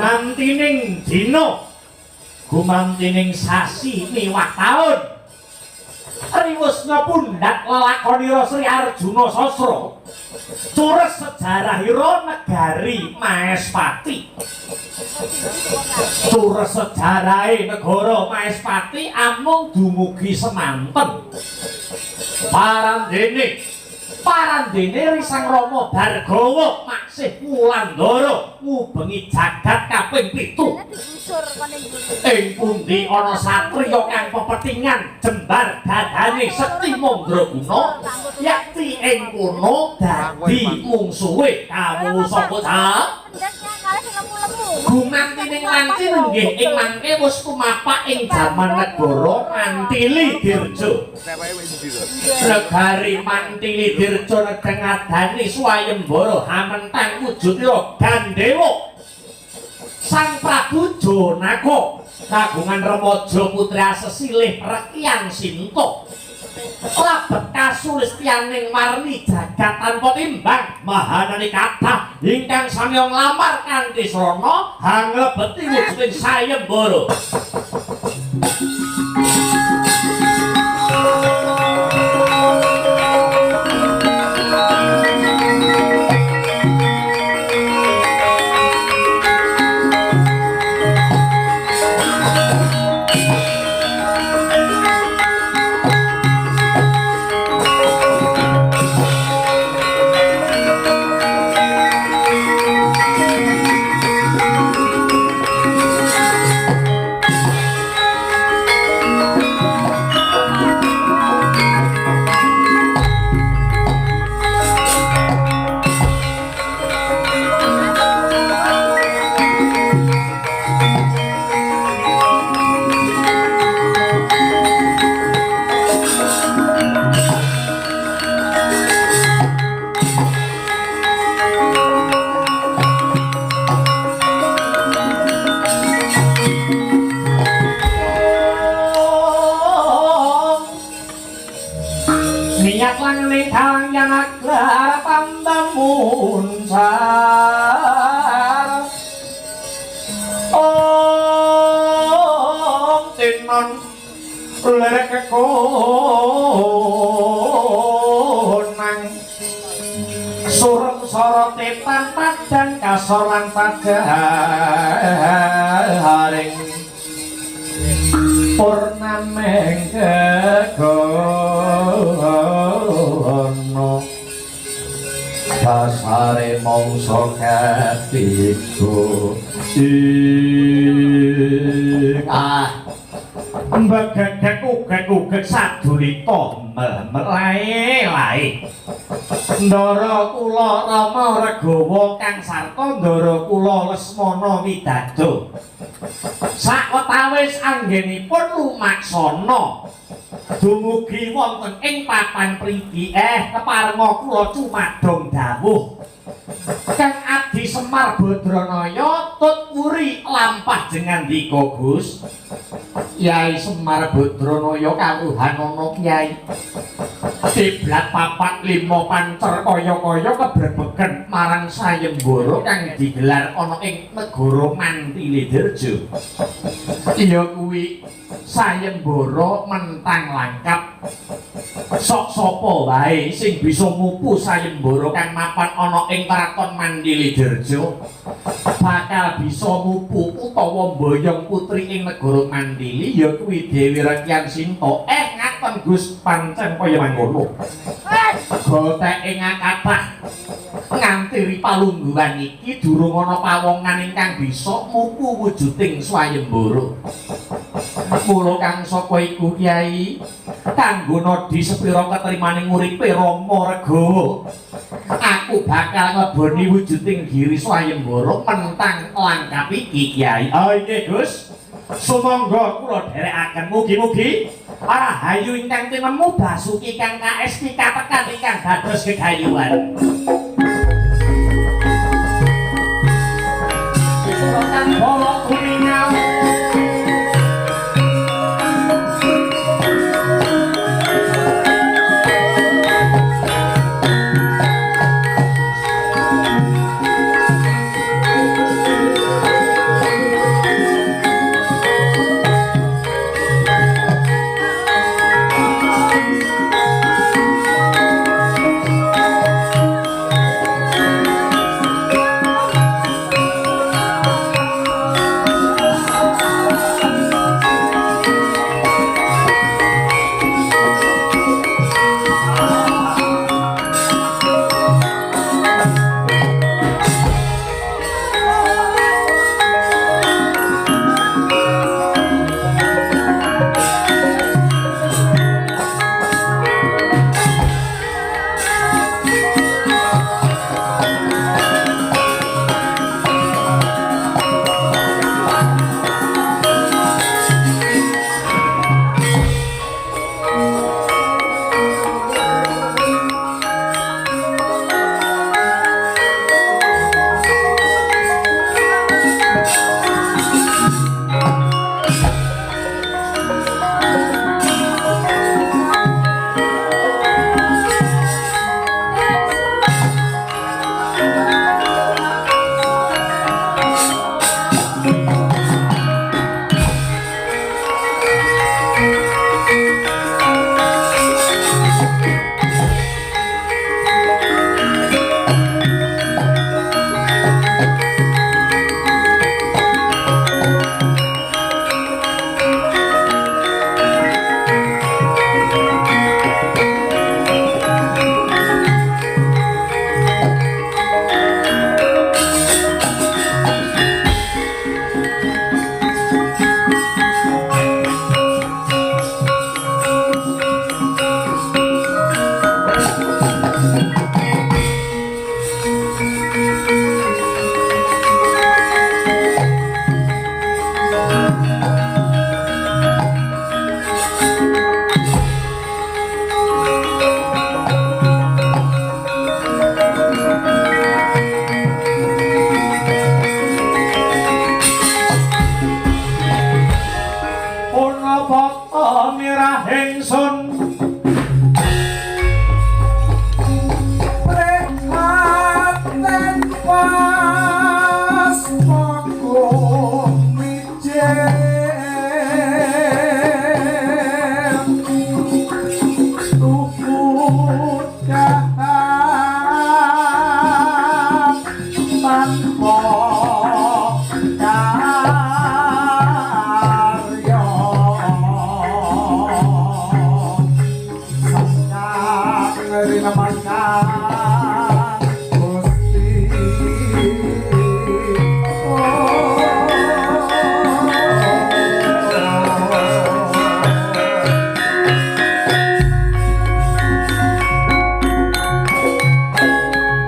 Gumantining dina, gumantining sasi miwah taun, riwus ngepundhak lelakonira Sri Arjuna Sasra, cures sejarahira negari Maespati. Cures sejarahe negara Maespati amung dumugi semanten. Parandene Risang Rama Bargawa maksih Wulandara ngubengi jagat kaping 7. Ing pundi ana satriya kang pepetingan jembar dadane sekti mandraguna, yakti ing kono dadi mungsuhe kawula sapa ta? Gumantining wanci nenggih ing mangke wis tumapak ing jaman negara Mantili Dirja. Negari Mantili Dirja nedengadani swayembara hamentang wujudira Gandewa. Sang Prabu Janaka kagungan remaja putri asesilih Rekyan Sinta. Labet kasulistyaning marni jagat tanpa timbang mahanani kathah ingkang sami nglamar kanthi srana hanglebeti wujuding sayembara. Niat langene kang yanaglar pantemun sar. Om tinon lerek kekonang surem sorote tan padang kasor lan padaharing purnameng kegono dasare mangsa ketiga ing ah mbegegek ugek-ugek sadulita melae-lae. Ndara kula Rama Regawa kang sarta ndara kula Lesmana Widado. Sawetawis anggenipun lumaksana dumugi wonten ing papan prigi keparenga kula cumadong dawuh. Kang Abdi Semar Badranaya tut wuri lampah jengandika Gus. Yai Semar Badranaya kawruhan ana Kyai. Kiblat 4 5 pancer kaya-kaya kebrebegen marang sayembara kang digelar ana ing negara Mantilidirja. Iya kuwi sayembara mentang langkap. Sok sapa wae sing bisa mupu sayembara kang mapan ana ing kraton Mandilidirja bakal bisa mupu utawa mboyong putri ing negara Mandili ya kuwi Dewi Rekyan Sinta. Ngaten Gus, pancen kaya mangkono. Goteke ngakathah nganti palungguhan iki durung ana pawongan ingkang bisa mupu wujuding swayembara. Mula kang saka iku Kyai kanggo nodi sepira ketrimaning uripe Rama Regawa, aku bakal ngleboni wujuding giri swayembara mentang langkap iki Kyai. Oh inggih Gus, sumangga kula dherekaken mugi-mugi rahayu ingkang tinemu basuki kang kaesti katekan ingkang dados gegayuhan. Kang bala kuningal ingsun Prihatin pas paku mijil tuku dahar tanpa karya sangkang rinemakan Gusti.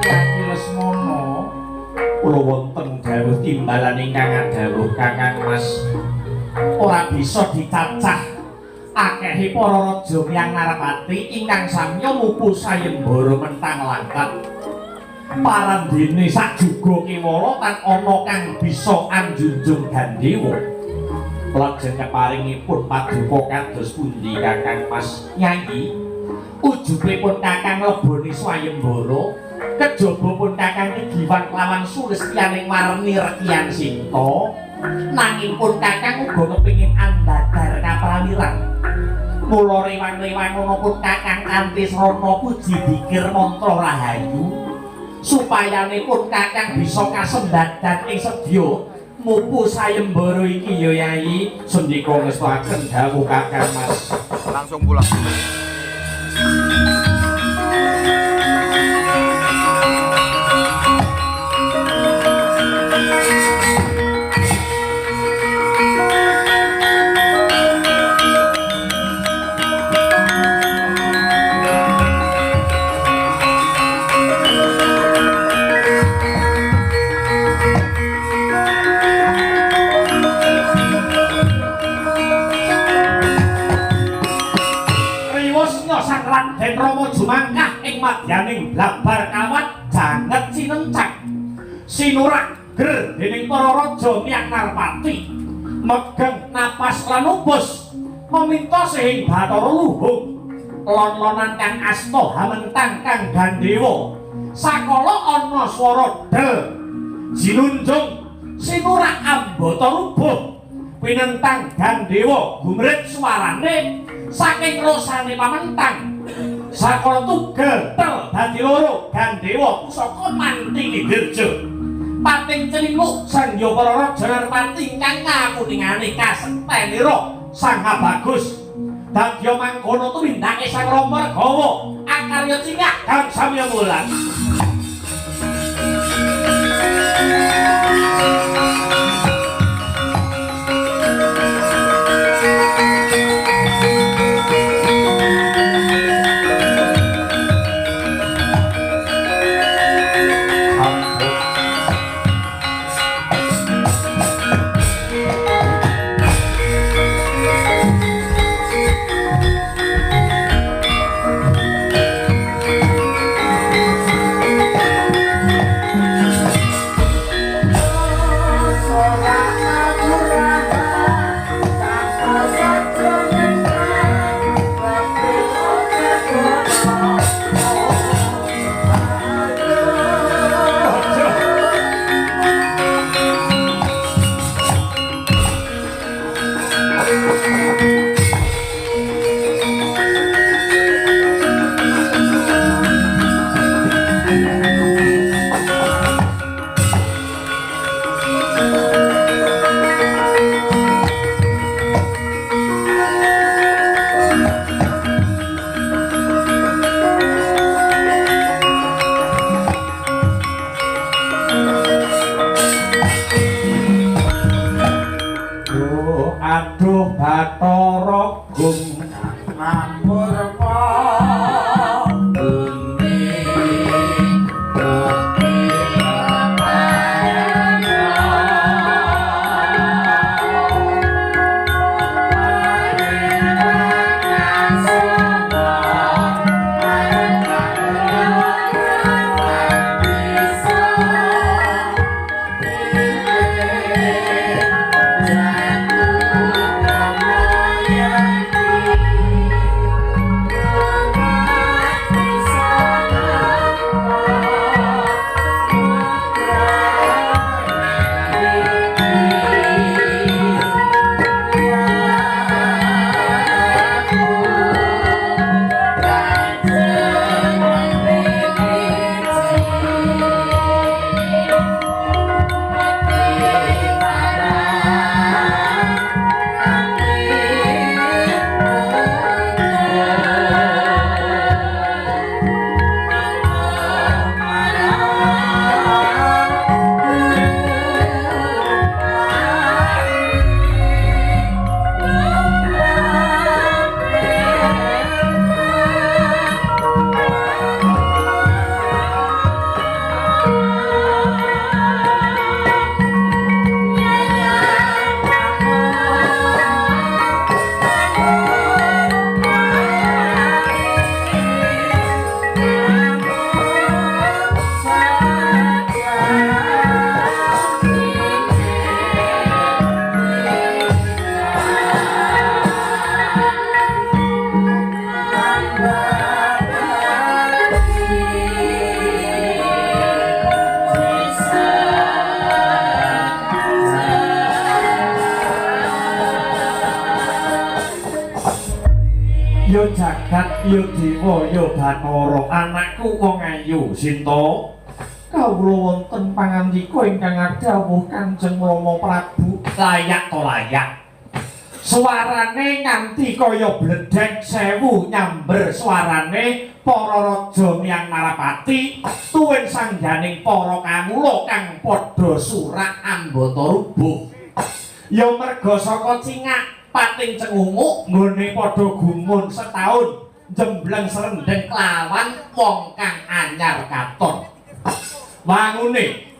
Yai Lesmana, kula wonten dawuh timbalan ingkang adhawuh Kakang Mas ora bisa dicacah akehe para raja miyang Narapati ingkang samya mupu sayembara mentang langkat. Parandene sajuga kewala tan ana kang bisa anjunjung gandewa. Lajeng keparingipun paduka kados pundi Kakang Mas? Nyai, ujubipun Kakang leboni swayembara, kejaba pun Kakang kegiwan kelawan sulistyaning warni rekian sinta, nanging pun Kakang uga kepingin andadar kaprawiran. Mula rewang-rewang pun Kakang kanthi srana puji dikir mantra rahayu supayanipun Kakang bisa kasembadan ing sedya mupu sayembara iki ya Yai. Sendika ngestoaken dawuh Kakang Mas. Langsung pulang. Riwasnya Sang Raden Rama jumangkah ing madyaning blabar kawat janget sinencang sinurak ger dening para raja miyang Narpati megeng napas lan upus meminta sihing Bathara Luhung lon-lonan kang asta hamentang kang gandewa sakala ana swara del jinunjung sinurak ambata rubuh pinentang gandewa gumrit suarane saking rosane pamentang sakala tugel tel dadi loro gandewa pusaka manti dirja pating celinguk sangya para raja Narpati ingkang ngakuningane kasektenira sang bagus dadya mangkono tumindake Sang Rama Regawa akarya cingak kang samya wulan. Aduh Bathara Gung Ngapurwa Thank you. Ya jagat, ya dewa, ya bathara, anakku wong ayu Sinta. Kawula wonten pangandika ingkang adhawuh Kanjeng Rama Prabu. Layak to layak. Suarane nganti kaya bledhek sewu nyamber suarane para raja miyang Narapati tuwin sangganing para kawula kang padha surak ambata rubuh. Ya merga saka cingak pating cengunguk nggone padha gumun setahun jembleng serendeng kelawan wong kang anyar katon. Wangune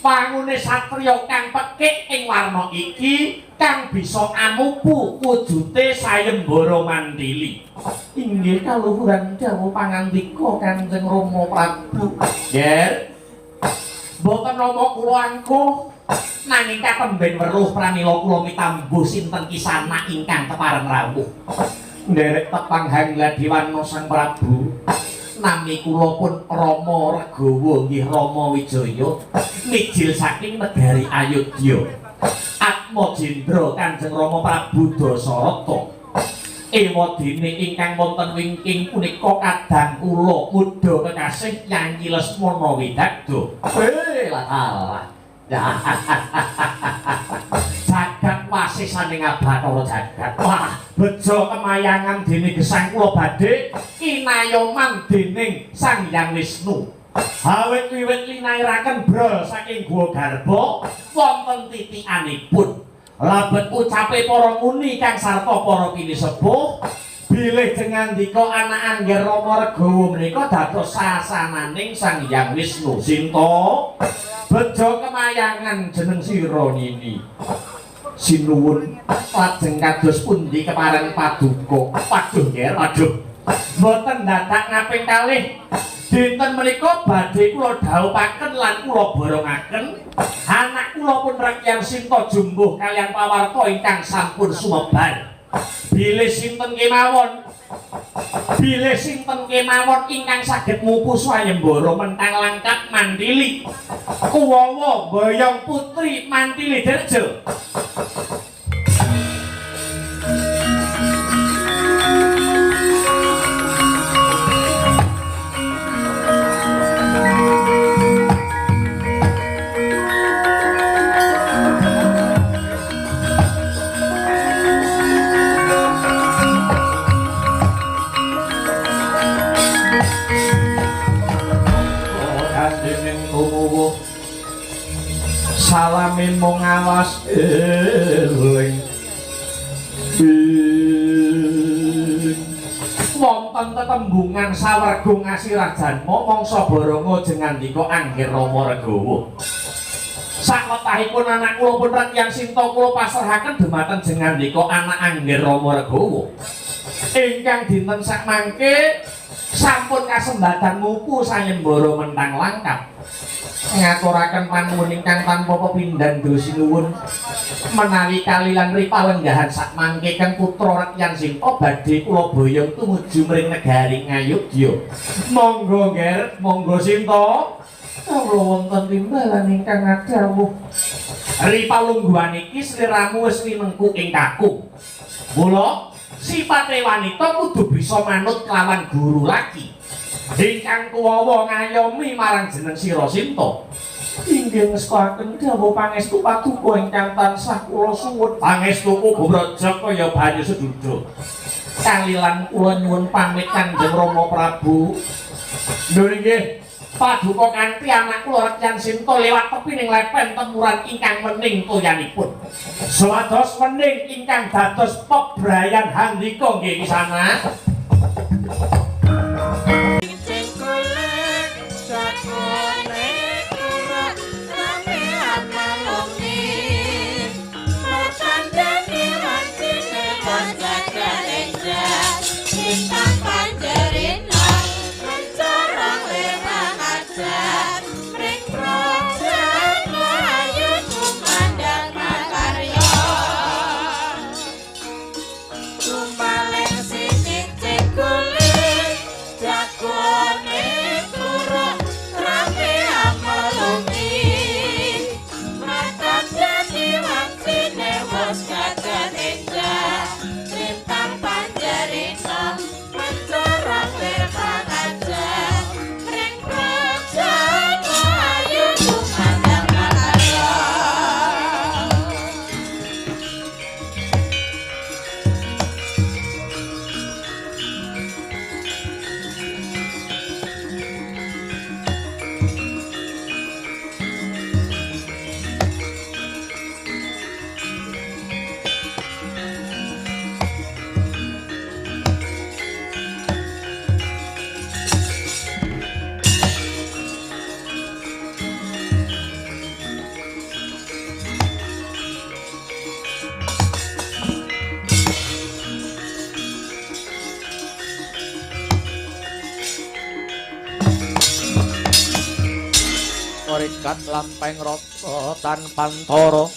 wangune satriya kang pekik ing warna iki kang bisa amupu wujute sayembara mandili. Inggih kaluhuran dawuh pangandika Kanjeng Rama Prabu. Nger, mboten nama kula angkuh nanging katemben weruh pramila kula mitambuh sinten kisana ingkang kepareng rawuh. Nderek tepang Hangladiwana Sang Prabu. Nami kula pun Rama Regawa nggih Rama Wijaya mijil saking negari Ayodya. Atmajendra Kanjeng Rama Prabu Dasarata. Ewadene ingkang wonten wingking punika kadang kula muda kekasih Nyanyi Lesmana Widagda. Lah. Jagat wasisaning Bathara jagat. Wah, bejo kemayangan dene gesang kula badhe kinayoman dening Sang Hyang Wisnu. Awit wiwit linairaken brol saking Guwa Garba wonten titikanipun. Labet ucape para muni kang sarta para pinisepuh bilih jengandika anak angger Rama Regawa menika dados sasananing Sang Hyang Wisnu. Sinta, bejo kemayangan jeneng sira nini. Sinuwun lajeng kados pundi kepareng paduka. Waduh nger, waduh. Mboten dadak ngaping kalih. Dinten menika badhe kula dhawuhaken lan kula borongaken anak kula pun Rakyan Sinta jumbuh kaliyan pawarta ingkang sampun sumebar. Bilih sinten kemawon, bilih sinten kemawon ingkang saged mupu swayembara mentang langkat mandili kuwawa boyong putri Mantili Dirjo. Salame mung awas eling wonten tetembungan sawerga ngasirah janma mangsa baranga jengandika Angger Rama Regawa. Sakwetahipun anak kula pun Rakyan Sinta kula pasrahaken dhumateng jengandika anak Angger Rama Regawa. Ingkang dinten sakmangke sampun kasembatan mupu sayembara mentang langkap. Ngaturaken panuwun ingkang tanpa pepindhan dosinuwun menawi kalilan ripalenggahan sakmangke kang putra Rakyan Sinta badhe kula boyong tumuju mring negari Ngayogya. Monggo Nger, monggo Sinta. Kawula wonten timbalan ingkang adhawuh. Ripalungguhan iki sliramu wis winengku ing kakung. Mula sipate wanita kudu bisa manut kelawan guru laki. Ingkang kuwawa ngayomi marang jeneng sira Sinta. Inggih ngestokaken dawuh pangestu paduka ingkang tansah kula suwun. Pangestuku gumrejeg kaya banyu seduda. Kalilan kula nyuwun pamit Kanjeng Rama Prabu. Lho inggih, paduka kanthi anak kula Rakyan Sinta lewat tepi ning lepen temuran ingkang wening toyanipun. Supados wening ingkang dados pebrayan handika nggih kisana. Tumaleng sini cekule. Jagat lampeng rata tanpantara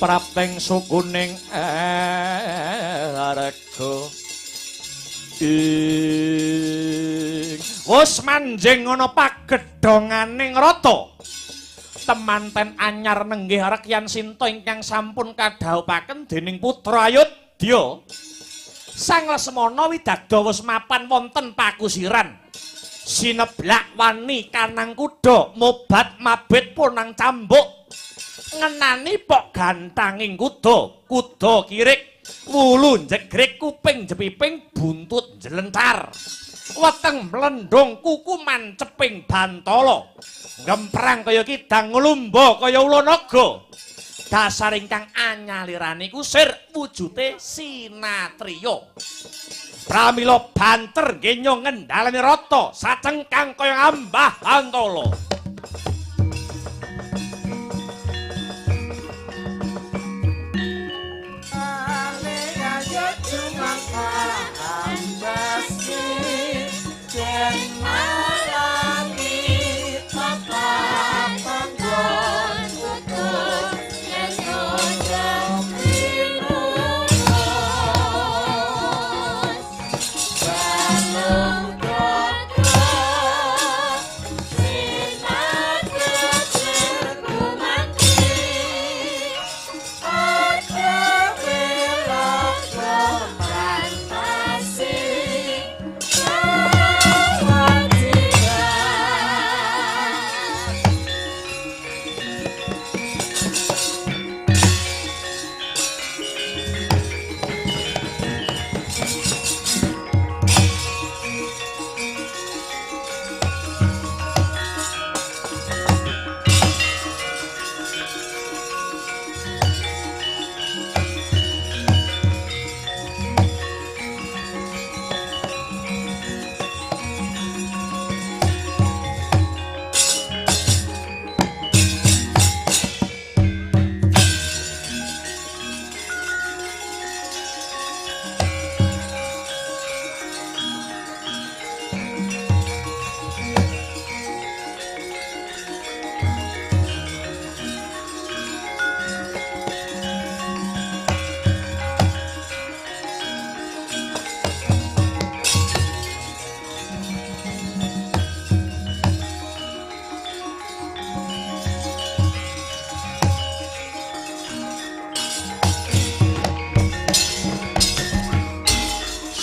prapteng sukuning arga ing wis manjing ana pagedhonganing rata temanten anyar nenggih Rekyan Sinta ingkang sampun kadhawuhaken dening putra Ayodya. Sang Lesmana widagda wis mapan wonten pakusiran. Sineblak wani kanang kuda mobat mabit punang cambuk ngenani pok gantanging kuda, kuda kirik wulu njegrik kuping jepiping buntut njlentar weteng mlendhung kuku manceping bantala ngemprang kaya kidang nglumba kaya ula naga. Dasar ingkang anyalirane kusir wujute sinatriya. Pramila banter genyo ngendhaleni rata sacengkang kaya ambah bantala.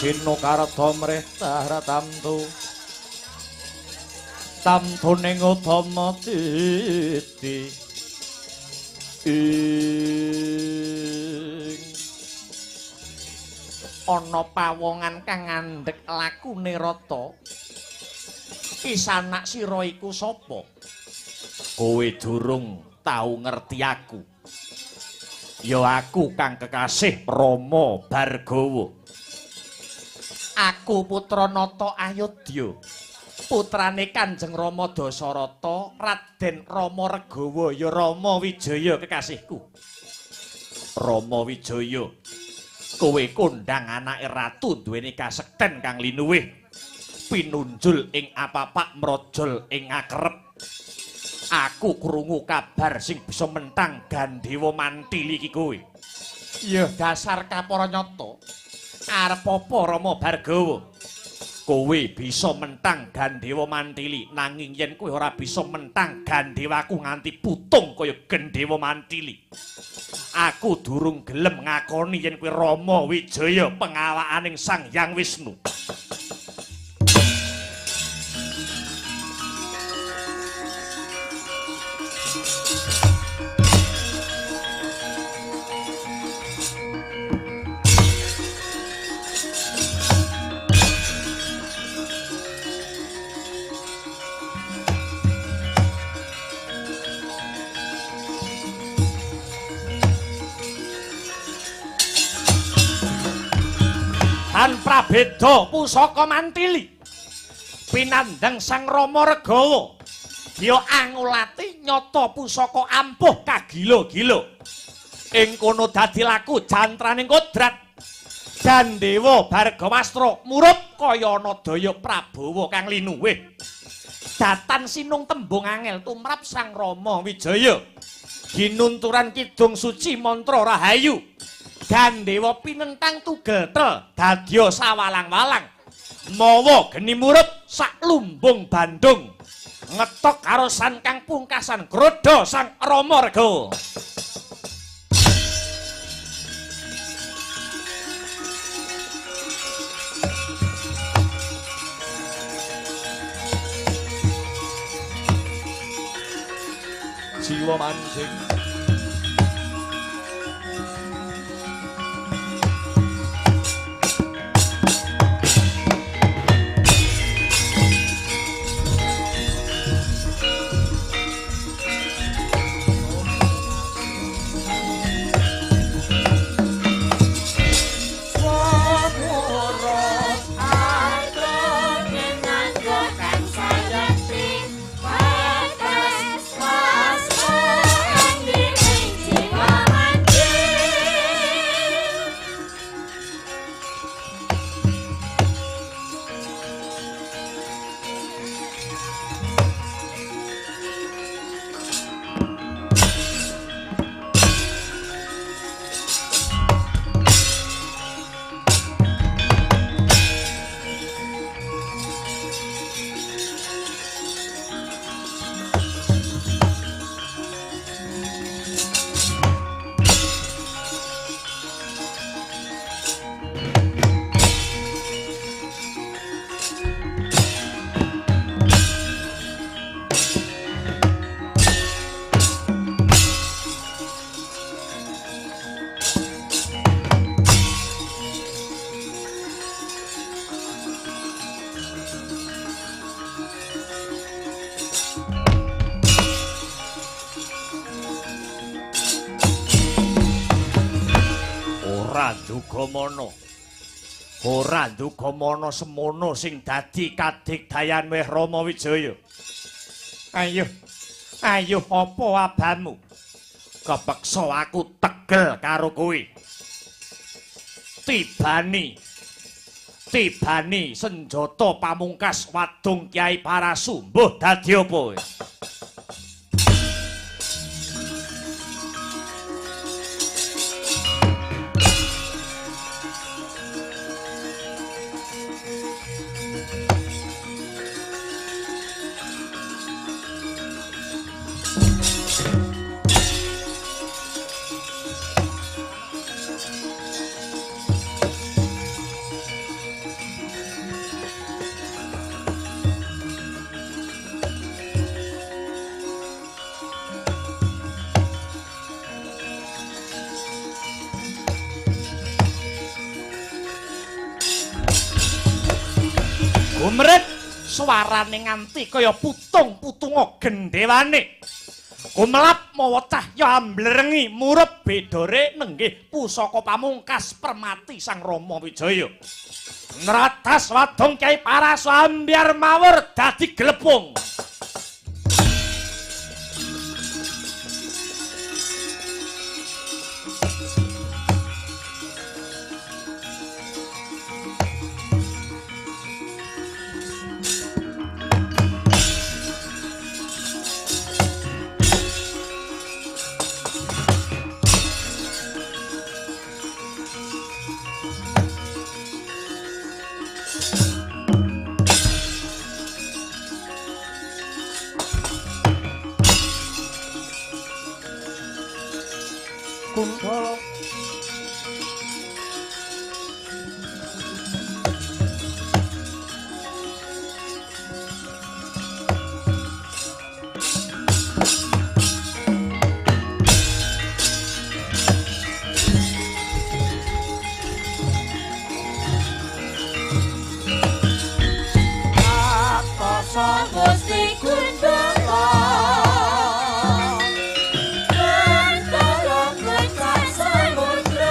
Sinukarta mrih taratamtu tamtuning utama titi ing ana pawongan kang ngandhek lakune rata. Kisanak sira iku sapa? Kowe durung tau ngerti aku. Ya aku kang kekasih Rama Bhargawa. Aku putra Nata Ayodya, putrane Kanjeng Rama Dasarata, Raden Rama Regawa, ya Rama Wijaya kekasihku. Rama Wijaya, kowe kondhang anake ratu duweni kasekten kang linuwih, pinunjul ing apapak mrojol ing akerep. Aku krungu kabar sing bisa mentang Gandewa Mantili iki kowe. Ya dasar kapara nyata. Arep apa Rama Bhargawa? Kowe bisa mentang Gandewa Mantili, nanging yen kowe ora bisa mentang Gandewaku nganti putung kaya Gandewa Mantili. Aku durung gelem ngakoni yen kowe Rama Wijaya pengawakaning Sang Hyang Wisnu. Tan prabeda pusaka Mantili pinandhang Sang Rama Regawa ya angulati nyata pusaka ampuh kagila-gila. Ing kono dadi laku jantraning kodrat. Gandewa Bhargawastra murup kaya ana daya Prabawa kang linuwih. Datan sinung tembung angel tumrap Sang Rama Wijaya. Ginunturan kidung suci mantra rahayu. Gandewa pinentang tugel tel dadya sawalang-walang. Mawa geni murup sak lumbung Bandung. Ngetok karosan kang pungkasan krodo Sang Rama Rega. Jiwa mancing. Ora ndugamana semono sing dadi kadigdayan weh Rama Wijaya. Ayo, ayo apa abamu? Kepeksa aku tegel karo kowe. Tibani, tibani senjata pamungkas wadung Kyai Parasu mbuh dadi apa kowe? Gumret suarane nganti kaya putung-putunga gendhewane. Gumelap mawa cahya amblerengi murup bedore nenggih pusaka pamungkas permati Sang Rama Wijaya. Nratas wadong Kyai Parasu ambyar mawur dadi glepung. Kuntala. Atasa Gusti Kundala. Kundala pecah samudra.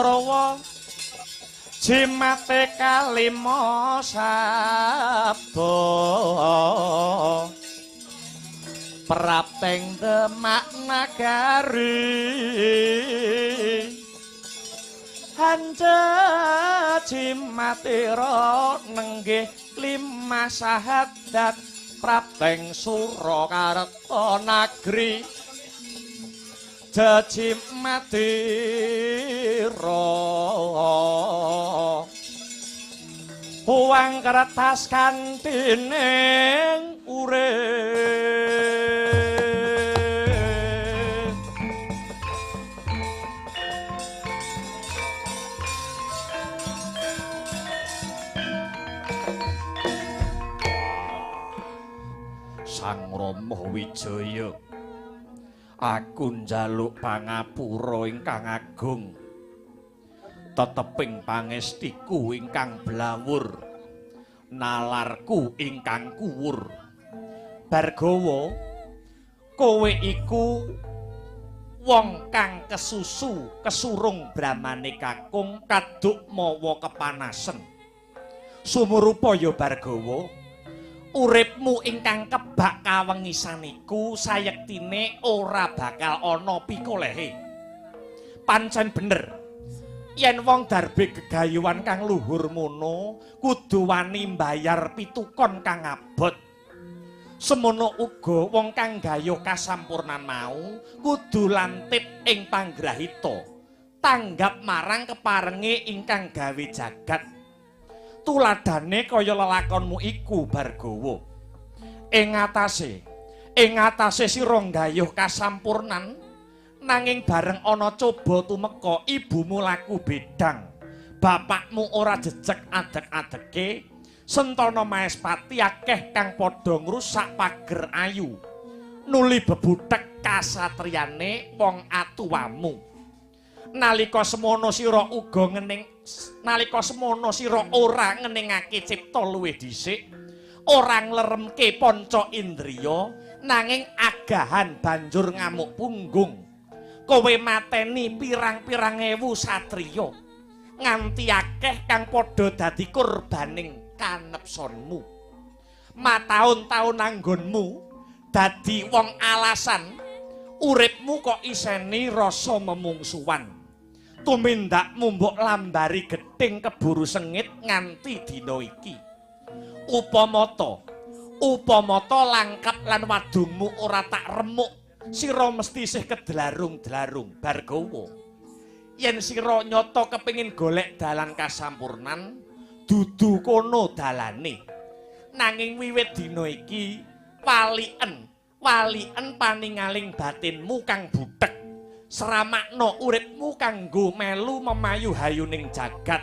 Korawa jimate kalima sabda prapteng Demak nagari hanja jimatira nenggih lima sahadat prapteng Surakarta nagri jejimatira uang kertas kantining urip. Sang Rama Wijaya, aku njaluk pangapura ingkang agung, teteping pangestiku ingkang blawur, nalarku ingkang kuwur. Bargawa, kowe iku wong kang kesusu kesurung bramane kakung kaduk mawa kepanasen. Sumurupa ya Bargawa, uripmu ingkang kebak kawengisan iku sayektine ora bakal ana pikolehe. Pancen bener yen wong darbe gegayuhan kang luhur mono kudu wani mbayar pitukon kang abot. Semono uga wong kang gayuh kasampurnan mau kudu lantip ing panggrahita, tanggap marang keparenge ingkang gawe jagat. Tuladane kaya lelakonmu iku Bargawa. Ing atase sira nggayuh kasampurnan, nanging bareng ana coba tumeka ibumu laku bedang, bapakmu ora jejeg adeg-adege, sentana Maespati akeh kang padha ngrusak pager ayu, nuli bebutek kasatriyane wong atuwamu. Nalika semono sira uga ngening, nalika semono sira ora ngeningake cipta luwih dhisik, ora ngleremke panca indriya, nanging agahan banjur ngamuk punggung. Kowe mateni pirang-pirang ewu satriya, nganti akeh kang padha dadi korbaning kanepsonmu. Mataun-taun anggonmu dadi wong alasan, uripmu kok iseni rasa memungsuwan. Tumindakmu mbok lambari gething keburu sengit nganti dina iki. Upamata langkap lan wadungmu ora tak remuk, sira mesti isih kedlarung-dlarung. Bargawa, yen sira nyata kepengin golek dalan kasampurnan, dudu kono dalane. Nanging wiwit dina iki waliken paningaling batinmu kang butek. Sramakna uripmu kanggo melu memayu hayuning jagat.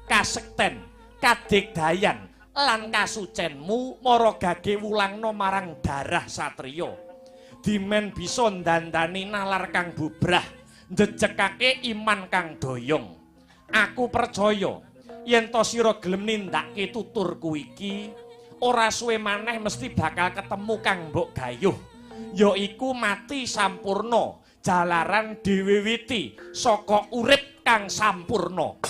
Kasekten, kadigdayan lan kasucenmu mara gage wulangna marang darah satriya. Dimen bisa ndandani nalar kang bubrah, njejekake iman kang doyong. Aku percaya yen to sira gelem nindakake tuturku iki, ora suwe maneh mesti bakal ketemu kang mbok gayuh, yaiku mati sampurna jalaran diwiwiti saka urip kang sampurna.